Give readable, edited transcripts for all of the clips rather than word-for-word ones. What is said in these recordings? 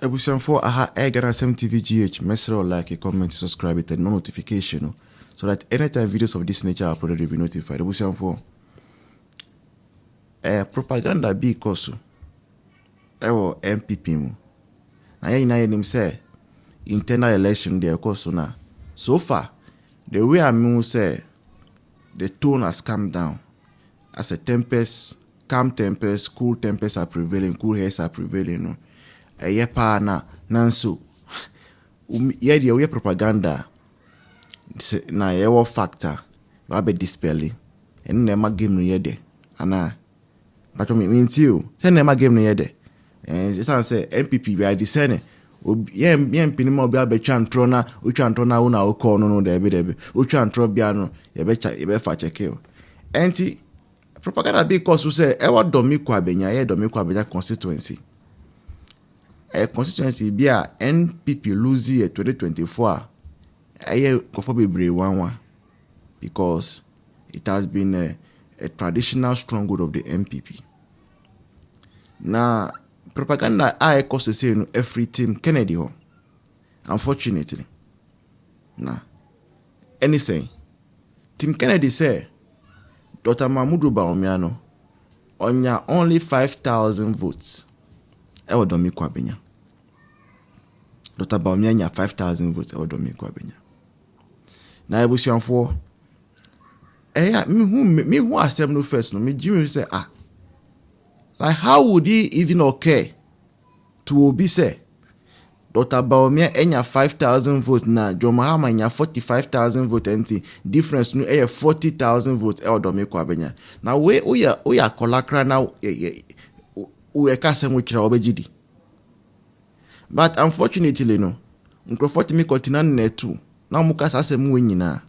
Abusuafoɔ, aha ɛyɛ Ghana Asɛm TV GH. Mɛsrɛ wo, like, comment, subscribe, turn on notification no so that anytime videos of this nature are uploaded, you'll be notified. Abusuafoɔ, propaganda bi kɔ so ɛwɔ NPP mu na yɛn nyinaa yɛnim sɛ internal election deɛ ɛkɔ so na so far, the way a mehu sɛ the tone has come down as a tempers, calm tempers, cool tempers are prevailing, cool heads are prevailing no, ɛyɛ paa. Na nanso yɛ deɛ woyɛ propaganda na yɛwɔ fact a wabɛ dispel ɛno na ɛma game no yɛ dɛ anaa patro mi nti o sɛ na ɛma game no yɛ dɛ. Ɛsiane sɛ NPP bi ade sɛ ne yɛn yɛn mpini ma obi abɛtwa ntorɔ na otwa ntorɔ na wo na wokɔɔ no, dɛbi dɛbi, otwa ntorɔ bia no, yɛbɛtwa yɛbɛfa kyɛkɛ o. Ɛnti propaganda bi kɔ so sɛ ɛwɔ Dome Kwabenya, ɛyɛ Dome Kwabenya constituency, ɛyɛ constituency bi a NPP lose yɛ 2024 a ɛyɛ nkɔfɔ bebree nwanwa because it has been a traditional stronghold of the NPP. Na propaganda a ɛkɔ sese no ɛfiri Tim Kennedy hɔ, unfortunately. Na ɛne sɛn, Tim Kennedy sɛ Dr Mahmudu Bawumia no ɔnya only 5,000 votes ɛwɔ Dome Kwabenya. Dr Bawumia nya 5,000 votes ɛwɔ Dome Kwabenya. Na abusuafoɔ, ɛyɛ a mihu asɛm no first no, megye mi sɛ, ah, like, how would he even occur to obi sɛ Dr Bawumia anya 5,000 votes na John Mahama nya 45,000 votes, nti difference no ɛyɛ 40,000 votes ɛwɔ Dome Kwabenya? Na wei woyɛ akɔla kora na woyɛ ka asɛm kyerɛ a wɔbɛgye di, but unfortunately no, nkurɔfoɔ tumi kɔtena nnɛtu na wɔn kasa asɛm wɔ nyinaa.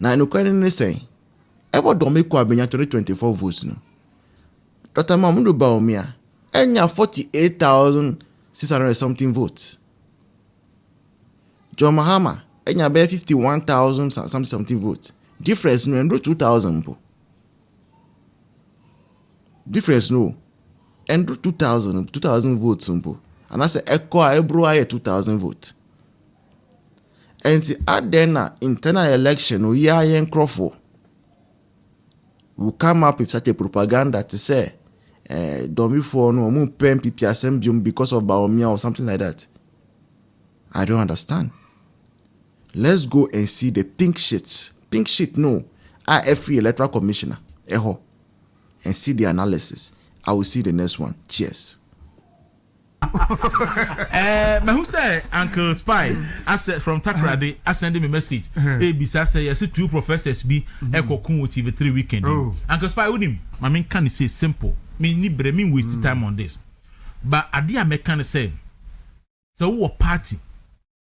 Na nokorɛ no ne sɛn, ɛwɔ Dome Kwabenya 2024 votes no, Dr Mahmudu Bawumia ɛnya 48,600 something votes. John Mahama ɛnya bɛyɛ 51,000 something something votes. Difference no ɛnduru 2,000 mpo. Difference no ɛnduru 2,000 votes mpo, anaasɛ ɛkɔ a ɛboro ayɛ 2,000 votes. Ɛnti adɛn na internal election no, yɛ ayɛ nkurɔfoɔ will come up with such a propaganda to say Domefoɔ no ɔmo mpɛ NPP asɛm biom because of Bawumia or something like that? I don't understand. Let's go and see the pink sheet, pink sheet no a every electoral commissioner ɛhɔ, and see the analysis. I will see the next one. Cheers. Mahu sɛ Uncle Spy asɛ from Takoradi asend me message ebisa sɛ yɛsɛ two professors bi ɛkɔ kun wɔ TV3 weekend yi. Oh. Uncle Spy, wonim maame nka ne say simple, me ni brɛ me waste time on this, but adeɛ a mɛka ne sɛ wowɔ party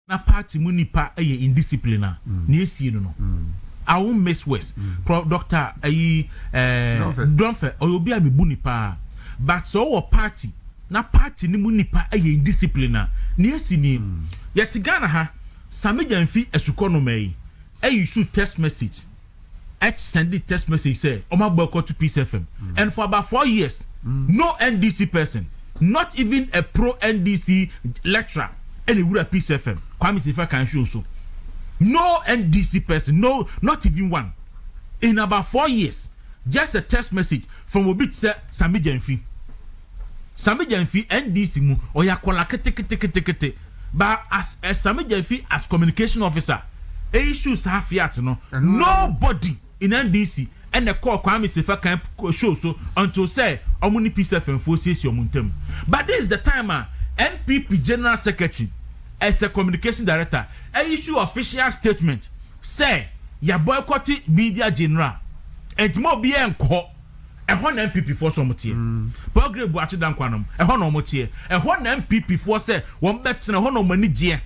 na party mu nipa yɛ indiscipline a, nea esie no, I won't miss words. Pro Doctor ayi Dɔnfɛ. Dɔnfɛ ɔyɛ obi a mi bu nipa, but sɛ ɔwɔ party na party ni mu nipa yɛ indiscipline a, nea esi nie. Yɛte Ghana ha, Sammy Gyamfi esukɔ noma yi ɛyi su text message, ɛ send the text message sɛ ɔmo abɔ to Peace FM, and for about 4 years no NDC person, not even a pro NDC lecturer, ɛna ewura Peace FM Kwame Sefa Kayi show so. No NDC person, no, not even one in about 4 years. Just a text message from obi te sɛ Sammy Gyamfi. Sammy Gyamfi, NDC mu ɔyɛ akɔla keteketekete, but as Sammy Gyamfi as communication officer issue saa fiat no, nobody in NDC ɛna kɔɔ Kwame Sefa Kayi show so until sɛ ɔmo ne Peace FM fo siesie ɔmo ntam. But this is the time a NPP general secretary as a communication director issue official statement sɛ yɛ boycott media general, ntoma obi yɛ nkɔ ɛhɔ. Na NPP foɔ sɛ ɔmo teɛ Paul Grey Buakye Dankwa nom ɛhɔ na ɔmo teɛ ɛhɔ. Na NPP foɔ sɛ wɔn bɛtena ɛhɔ na ɔmo ani gyeɛ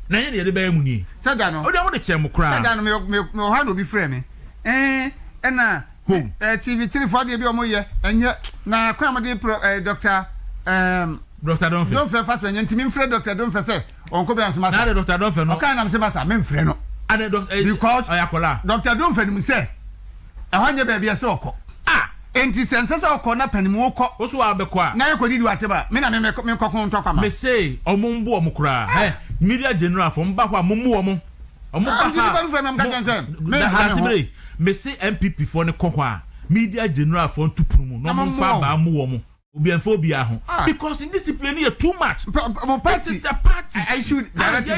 na yɛn de yɛde bɛyɛ mu nie. Sɛda no. O de ɔmo de kyerɛ mo koraa. Sɛda no, me wɔ ha na obi frɛ me ɛna Home. TV3 fo adeɛ bi a ɔmo yɛ ɛnyɛ na kwan a mo de pro Dr Dr Dɔnfɛ. Dɔnfɛ fa so ɛnyɛ, ntumi nfrɛ Dr Dɔnfɛ sɛ ɔnkɔ bi ansoma na sa ade Dr Dɔnfɛ no. Ɔka nam sɛ masa memfrɛ no. Ade dɔ Because ɔyɛ akɔla. Dr Dɔnfɛ nim sɛ ɛhɔ nyɛ baabi ɛsɛ ɔkɔ. Ah. Enti sɛ nsɛ sɛ ɔkɔ na panim wo kɔ. Wo so waa bɛkɔ a. Na yɛ kɔ didi wate ba me na me me kɔ ko ntɔkwa ma. Me se ɔmo mbo ɔmo koraa hɛ media general fo ɔmo ba hɔ a mo mmo ɔmo ɔmo ba ha a mo Daasebere me se NPP foɔ no kɔ hɔ a media general foɔ nto pono mu na ɔmo nfa abaa mmo ɔmo obi ɛnfa obiara ho because indiscipline no yɛ too much this is a party a yɛ issue directive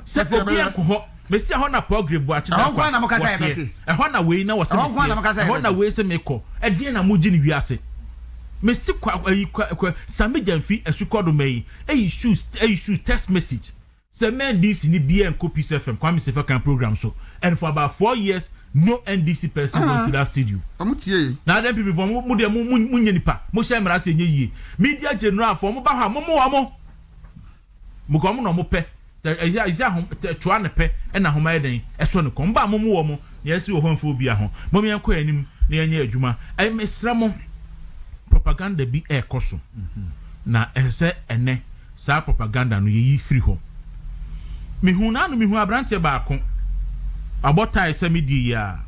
sɛ obi ɛnkɔ hɔ mesi ɛhɔ na Paul Grey Boakye Dankwa wɔteɛ ɛhɔ na wei na wɔse meteɛ ɛhɔ na wei se mekɔ ɛdeɛn na mogye no wiase mesi kwa ayi kwa kwa Sammy Gyamfi asukɔdoma yi ɛyi shoes ɛyi shoes text message sɛ mɛ NDC ni biara nkɔ Peace FM Kwame Sefa kan program so and for about 4 years no NDC person went to that studio na adɛn NPP foɔ mo deɛ mo mo nyɛ nipa mo hyɛ mmara sɛ ɛnyɛ yie media general foɔ mo ba hɔ a mo mo wɔn mo kɔ ɔmo na ɔmo pɛ ɛyɛ ɛyɛ ahom toa ne pɛ ɛna ahoma yɛ dɛn ɛsɔ ne kɔn ba mo mo wɔ mo na yɛsi wɔ hɔ mfa obi ho mo yɛn kɔ anim na yɛnyɛ adwuma. Ɛmɛsrɛ mo, propaganda bi ɛɛkɔ so na ɛsɛ sɛ ɛnɛ saa propaganda no yɛyi firi hɔ. Mihu naanu mihu aberanteɛ baako abɔ tae sɛ mi die yi a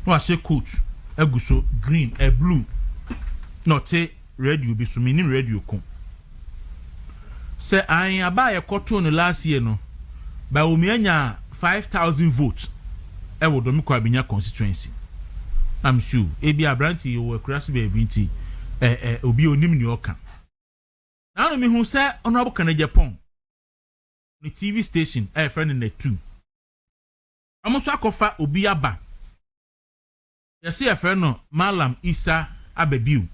na wahyɛ coat agu so green ɛ blue na ɔte radio bi so. Minim radio ko sɛ ayin aba a yɛkɔtoo no last year no, Bawumia nya 5,000 votes ɛwɔ Dome Kwabenya constituency. I'm sure ebi aberante yi wɔ akuraase baabi nti ɛ ɛ obi onim nea ɔka. Naanu mihu sɛ Honourable Kennedy Agyapong ne TV station a yɛfrɛ no Net2, wɔn nso akɔfa obi aba, yɛsɛ yɛfrɛ no Malam Isa Ababiu,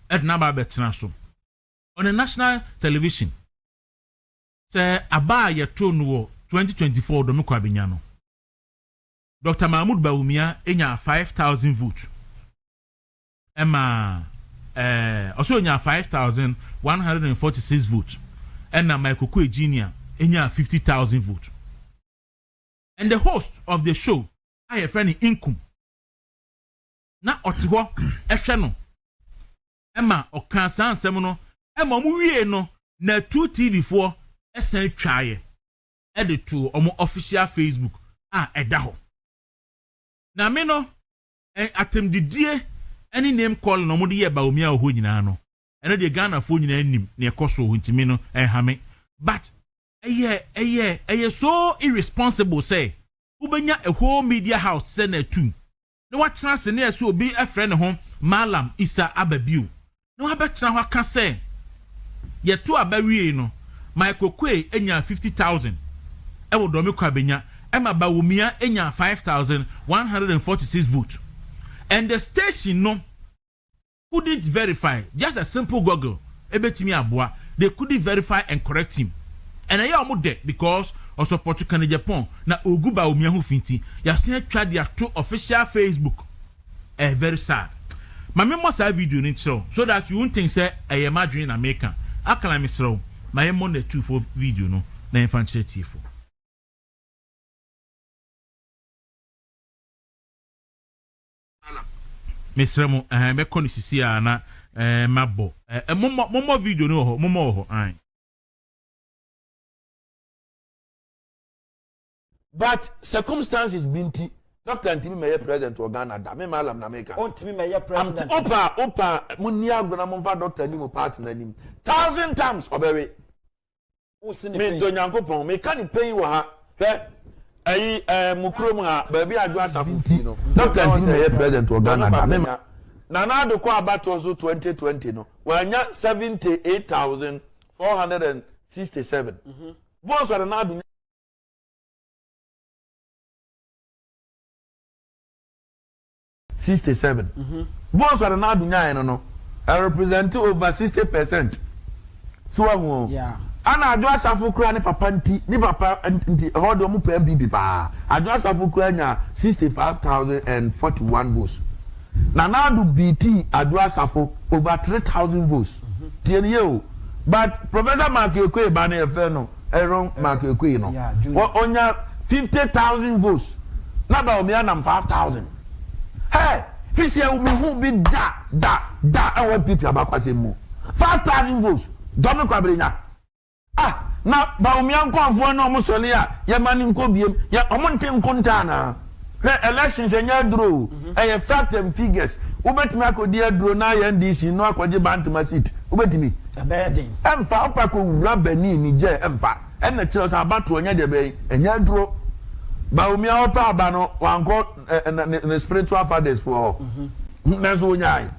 ɛde n'aba abɛtena so on a national television sɛ aba a yɛtoo no wɔ 2024 Dome Kwabenya no, Dr Mahmood Bawumia enya 5,000 vote ɛma ɔsɛ onya 5,146 vote, ɛna Michael Oquaye Junior enya 50,000 vote. And the host of the show a yɛfrɛ no Nkum na ɔte hɔ ɛhwɛ no ɛma ɔka saa nsɛm no ɛma ɔmo wie no na 2 TV foɔ ɛsan twaeɛ ɛde to ɔmo official Facebook a ɛda hɔ. Na me no ɛ atɛmdidie ɛne name call na ɔmo de yɛ Bawumia wɔ hɔ nyinaa no, ɛno deɛ Ghanafoɔ nyinaa nim nea ɛkɔ so wɔ ntumi no ɛnha me, but ɛyɛ so irresponsible sɛ wobɛnya a whole media house sɛ na etu na watena ase ne ɛsɛ obi ɛfrɛ ne ho Malam Isa Ababio na wabɛtena hɔ aka sɛ yɛto aba wie no, Michael Oquaye enya 50,000 ɛwɔ Dome Kwabenya ɛma Bawumia enya 5,146 vote, and the station no couldn't verify. Just a simple Google ebetumi aboa. They couldn't verify and correct him, and ɛyɛ ɔmo dɛ because ɔsupport Kennedy Agyapong na ogu Bawumia ho finti yasen atwa de ato official Facebook. Ɛyɛ very sad. Maame mmɔ saa video no nkyerɛw so that you won't think sɛ ɛyɛ madwene na meka akala. Mesrɛw, ma yɛ mmɔ Net2 for video no na yɛmfa nkyerɛ tiefo. Mesrɛ mo, ɛhɛn bɛkɔ no sisi a na mabɔ ɛɛ mommɔ mommɔ video no wɔ hɔ, mommɔ wɔ hɔ ae. But circumstances bi nti doctor ntumi mɛyɛ president wɔ Ghana da. Me Malam na meka. Ɔntumi mɛyɛ president. Opa opa, mo ni agorɔ na mo nfa doctor ni mo party n'anim thousand times, ɔbɛwe. Wosi ne me pain. Do Nyankopɔn meka ne pain wɔ ha. Hwɛ, ɛyi mo kurom ha baabi Adwo Asafo fie no, doctor ntumi mɛyɛ president wɔ Ghana da. Me ma Nana Addo kɔ abatoɔ so 2020 no, wanya 78,467 votes a Nana Addo 67 votes a Nana Addo nyaeɛ no represent over 60%. So wahu o? Yeah. Ana Adwo Asafo kura ne papa nti, ne papa nti ɛhɔ deɛ ɔmo pɛ NPP paa. Adwo Asafo kura nya 65,041 votes. Nana Addo beat Adwo Asafo over 3,000 votes. Tie ne yie o. But Professor Mike Oquaye ba no, yɛfrɛ no Aaron Mike Oquaye no, Yeah, Junior. Onya 50,000 votes na Bawumia nam 5,000. Hey, fisia mi hu bi da da da ɛwɔ NPP abakwasɛm mu. 5,000 votes Dome Kwabenya. Ah, na Bawumia nkɔɔfoɔ na ɔmo sɔre a yɛma ne nkɔ biem yɛ ɔmo nte nkonta anaa? Hwɛ elections ɛnyɛ aduro o, ɛyɛ fact and figures. Wobɛtumi akɔdi aduro na ayɛ NDC no akɔgye Bantama seat, wobɛtumi? Ɛbɛyɛ den. Ɛmfa, wopɛ akɔwura Benin, Niger, ɛmfa. Ɛna kyerɛ sɛ abatoɔ nyɛ deɛ bɛn, ɛnyɛ aduro. Bawumia ɔpɛ aba no, wankɔ ɛ ɛ ne spiritual fathers foɔ hɔ, nanso wonyae.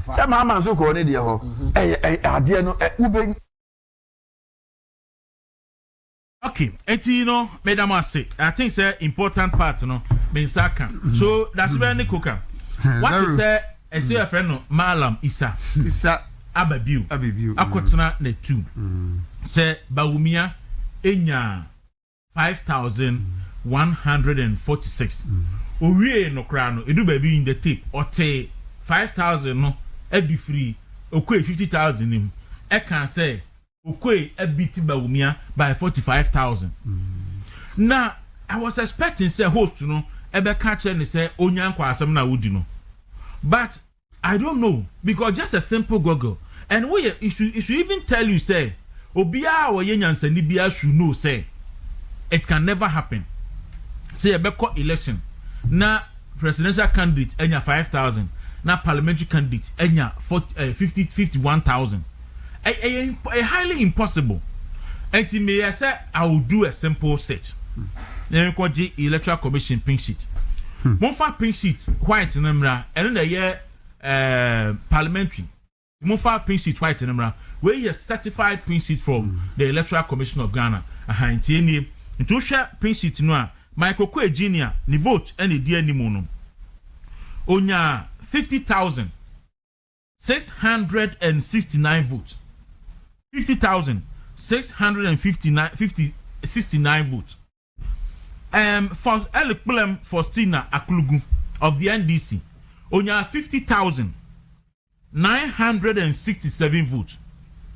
Sɛ Mahama nso kɔɔ ne deɛ hɔ, ɛyɛ ɛyɛ adeɛ no ɛ wobɛ. Okay, eti no meda mo ase. I think sɛ important part no me nsa ka so dasebɛ ne koka wate sɛ ɛsɛ yɛfrɛ no Malam Isa. Isa. Aba bio. Aba bio. Akɔtena n'atu sɛ Bawumia enya 5,146. Owie no koraa no, edu baabi in the tape ɔte 5,000 no ɛdi firi Okoe 50,000 nim, ɛka sɛ Okoe abeat Bawumia by 45,000. Na I was expecting sɛ host no ɛbɛka kyerɛ ne sɛ onya nkɔ asɛm na wodi no, but I don't know, because just a simple Google and woyɛ it should even tell you say obiara a ɔyɛ nyansani biara should know say it can never happen sɛ yɛbɛkɔ election na presidential candidate anya 5,000 na parliamentary candidate anya 40 50 51,000. Ɛyɛ ɛyɛ highly impossible. Nti meyɛ sɛ I will do a simple search na nkɔgye Electoral Commission pink sheet. Momfa pink sheet white no mmra, ɛno na ɛyɛ parliamentary. Momfa pink sheet white no mmra. Wei yɛ certified pink sheet from the Electoral Commission of Ghana. Aha, nti enie. Nti wohwɛ pink sheet no a, Michael Okoye Junior ne vote ɛna edi anim no, onya 50,669 votes, 50,659, 50 69 votes. For Elikplem Faustina Aklugu of the NDC, onya 50,967 votes.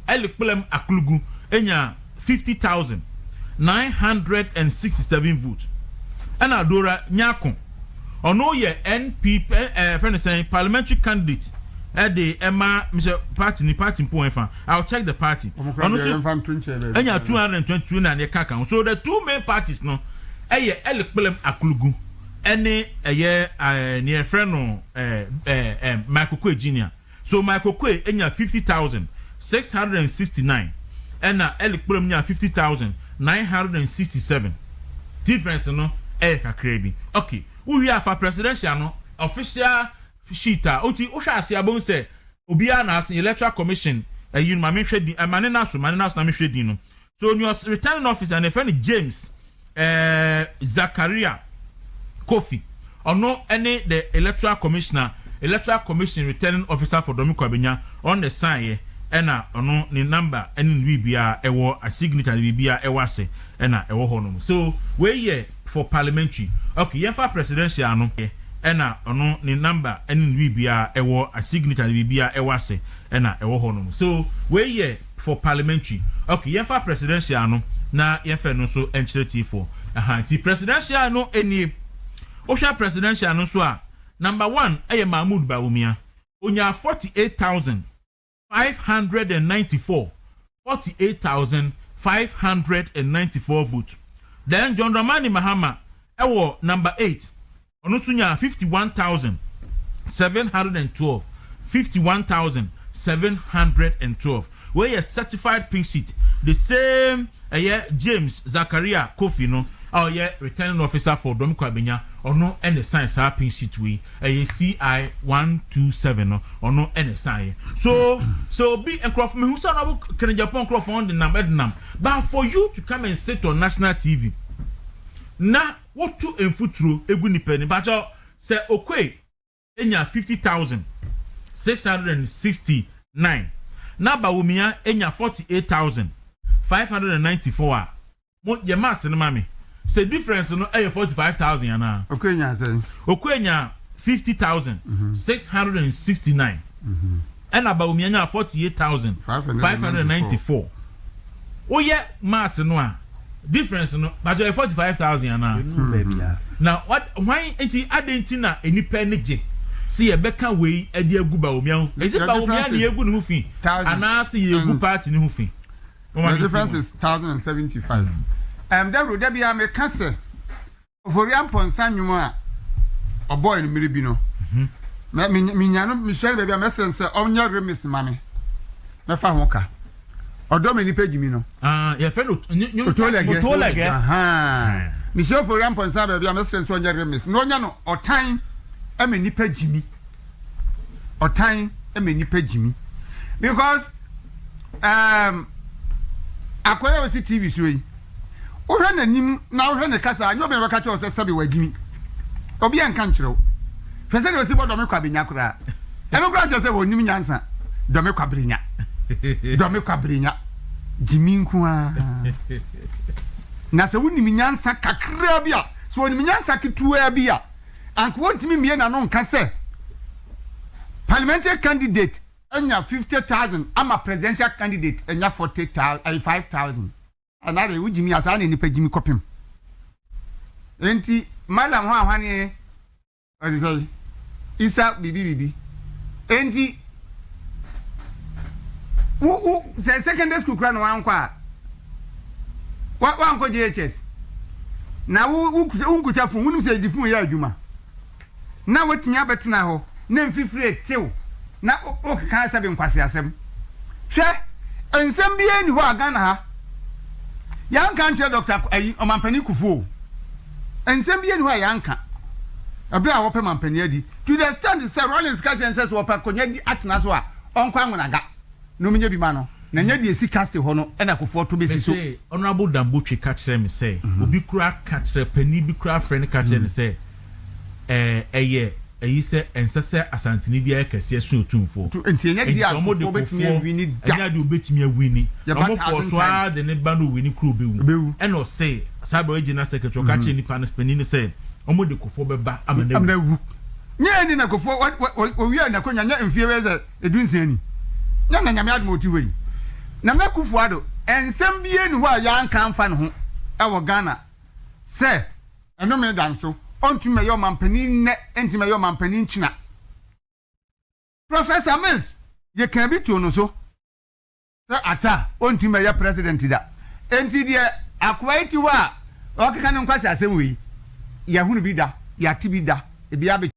Elikplem Aklugu enya 50,967 votes. Ɛna Dora Nyako, ɔno yɛ NPP fɛn sɛn parliamentary candidate ɛde ɛma misɛ party ni party mpo ɛfa, I will check the party. Ɔno nso ɛnya 222 na ne kaka ho. So the two main parties no ɛyɛ Elikplem Aklugu ɛne ɛyɛ nea yɛfrɛ no ɛɛ ɛɛ ɛɛ Michael Okoye Junior. So Michael Okoye enya 50,669, ɛna Elikplem nya 50,967. Difference no ɛyɛ kakra bi. Okay, wowie afa presidential no official sheet a oti wohwɛ ase abom sɛ obiara na ase Electoral Commission ɛyi no, maame hwɛ din, ɛma ne na so, maame na so na mehwɛ din no. So your returning officer na efɛ no James Zakaria Kofi, ɔno ɛne the electoral commissioner, Electoral Commission returning officer for Dome Kwabenya. Ɔno na sign yɛ, ɛna ɔno ne number ɛne ne biribiara ɛwɔ a signature ne biribiara ɛwɔ ase ɛna ɛwɔ hɔ nom. So wei yɛ for parliamentary. Okay, yɛmfa presidential no, ɛna ɔno ne number ɛne ne biribiara ɛwɔ a signature ne biribiara ɛwɔ ase ɛna ɛwɔ hɔ nom. So wei yɛ for parliamentary. Okay, yɛmfa presidential no na yɛmfa no nso nkyerɛ tiefoɔ. Ɛha nti presidential no nie. Wohwɛ presidential no nso a, number one ɛyɛ Mahmood Bawumia, onya 48,594, 48,594 vote. Then John Dramani Mahama ɛwɔ number eight, ɔno nso nya 51,712, 51,712. Wei yɛ certified pink sheet, the same ɛyɛ James Zakaria Kofi no a ɔyɛ returning officer for Dome Kwabenya, ɔno ɛna sign saa pink sheet wei, ɛyɛ CI 127 no, ɔno ɛna sign yɛ. So obi nkurɔfo mehu sɛ ɔno kene Japan nkurɔfo de nam ɛde nam, but for you to come and sit on national TV na wotu mfuturo egu nipa ni bakyɛ sɛ Okoe enya 50,669 na Bawumia enya 48,594 a, mo yɛ maths no ma mi sɛ difference no ɛyɛ 45,000 anaa? Okoe nya sɛn? Okoe nya 50,669, ɛna Bawumia nya 48,594. Woyɛ maths no a, difference no bàtɛ yɛ 45,000 anaa? Na what, hwan nti adi nti na nipa ani gye si yɛbɛka wei ɛde agu Bawumia ho? Esi Bawumia ni egu ne ho fi anaasɛ yɛ egu party ne ho fi? The difference is 1,075. Dawuro, dabi a meka sɛ Ofori Ampɔnsa nnwom a ɔbɔe no mmere bi no, mɛ me menya no mehyia no baabi a mɛsrɛ no sɛ ɔnyɛ remix ma me. Mɛfa ho ka. Ɔdɔ me nipa gyimi no. Ah, yɛfrɛ no Otolɛgɛ. Otolɛgɛ. Ahaa. Mehyia Ofori Amponsah baabi a mɛsrɛ no sɛ ɔnyɛ remix na ɔnyɛ no ɔtan ma nipa gyimi. Ɔtan ma nipa gyimi. Because um, akɔyɛ a ɔsi TV so yi, wohwɛ n'anim na wohwɛ ne kasa a, nyɛ obi na bɛka kyerɛ wo sɛ sɛbe wagyimi. Obi anka nkyerɛ wo. Hwɛ sɛdeɛ ɔsi bɔ dɔme kwabenya koraa. Ɛno koraa kyerɛ sɛ wɔnnim nyansa. Dɔme kwabrenya. Dɔme kwabrenya. Gyimi nko ara. Na sɛ wonim nyansa kakraa bi a, sɛ wɔnim nyansa ketewaa bi a, anka wɔntumi mmie n'ano nka sɛ parliamentary candidate anya 50,000 ama presidential candidate anya 40,000, ɛyɛ 5,000. Ɛna de wogyimi a saa na nnipa gyimi kɔpem. Enti Malam hɔ ahwane ɔde sɛ Isa biribi biribi. Enti wo wo sɛ secondary school kura na wankɔ a wa wankɔ JHS na wo wo nkuta fon wonim sɛ yɛde fon yɛ adwuma. na watumi abɛtena hɔ na mfifire retew na wokeka sɛbe nkwaseasɛm. Hwɛ, nsɛm biara nni hɔ a Ghana ha yɛanka ankyerɛ Dɔkta ayi Ɔmampanin Kufuor o. Nsɛm biara nni hɔ a yɛanka ɛberɛ a wɔpɛ mampanin adi to the extent sɛ Rawlings ka kyerɛ no sɛ sɛ ɔpɛ akonnwa di atena so a ɔnkɔ Anwonaga na ɔmenyɛ bi ma no na nyɛ deɛ ɛsi Castle hɔ no na Kufuor to bɛsi so. Mese Honourable Dambotwe ka kyerɛɛ me sɛ obi koraa ka kyerɛ panin bi koraa frɛ no ka kyerɛ no sɛ ɛɛ ɛyɛ ayi sɛ ɛnsɛ sɛ Asanteni biara yɛ kɛseɛ sen Otumfoɔ. Nti ɛnyɛ Enti deɛ sɛ a wɔde Kufuor bɛtumi Kufuor awini da. ɛnyɛ adeɛ obɛtumi awini. Na Yɛba wɔn fɔɔ thousand so ara times. de ne ba no owini koro ɔbɛwu. Ɔbɛwu. Ɛna ɔse saa berɛ ɔyɛ general secretary ɔka kyerɛɛ nipa no panin no sɛ wɔde Kufuor bɛba ama no Ama awu. no awu. Nyɛ ɛni na Kufuor wa wa ɔwiaa n'akonwa nyɛ mfeɛ bɛyɛ sɛ dunsia ni. Nyɛ na Nyame adom a ɔte hɔ yi. Nana Akufo Addo, nsɛm biara nni hɔ a yɛanka amfa ne ho wɔ Ghana sɛ ɛnome da nso, ɔntumi mmɛyɛ ɔmampanin nnɛ, ɛntumi mmɛyɛ ɔmampanin nkyena. Professor Mills, yɛkaa bi too no so sɛ Atta, ɔntumi mmɛyɛ president da. Enti deɛ akoa yi te hɔ a ɔrekeka ne nkwaseasɛm wei, yɛahunu bi da, yɛate bi da, ebi abɛ.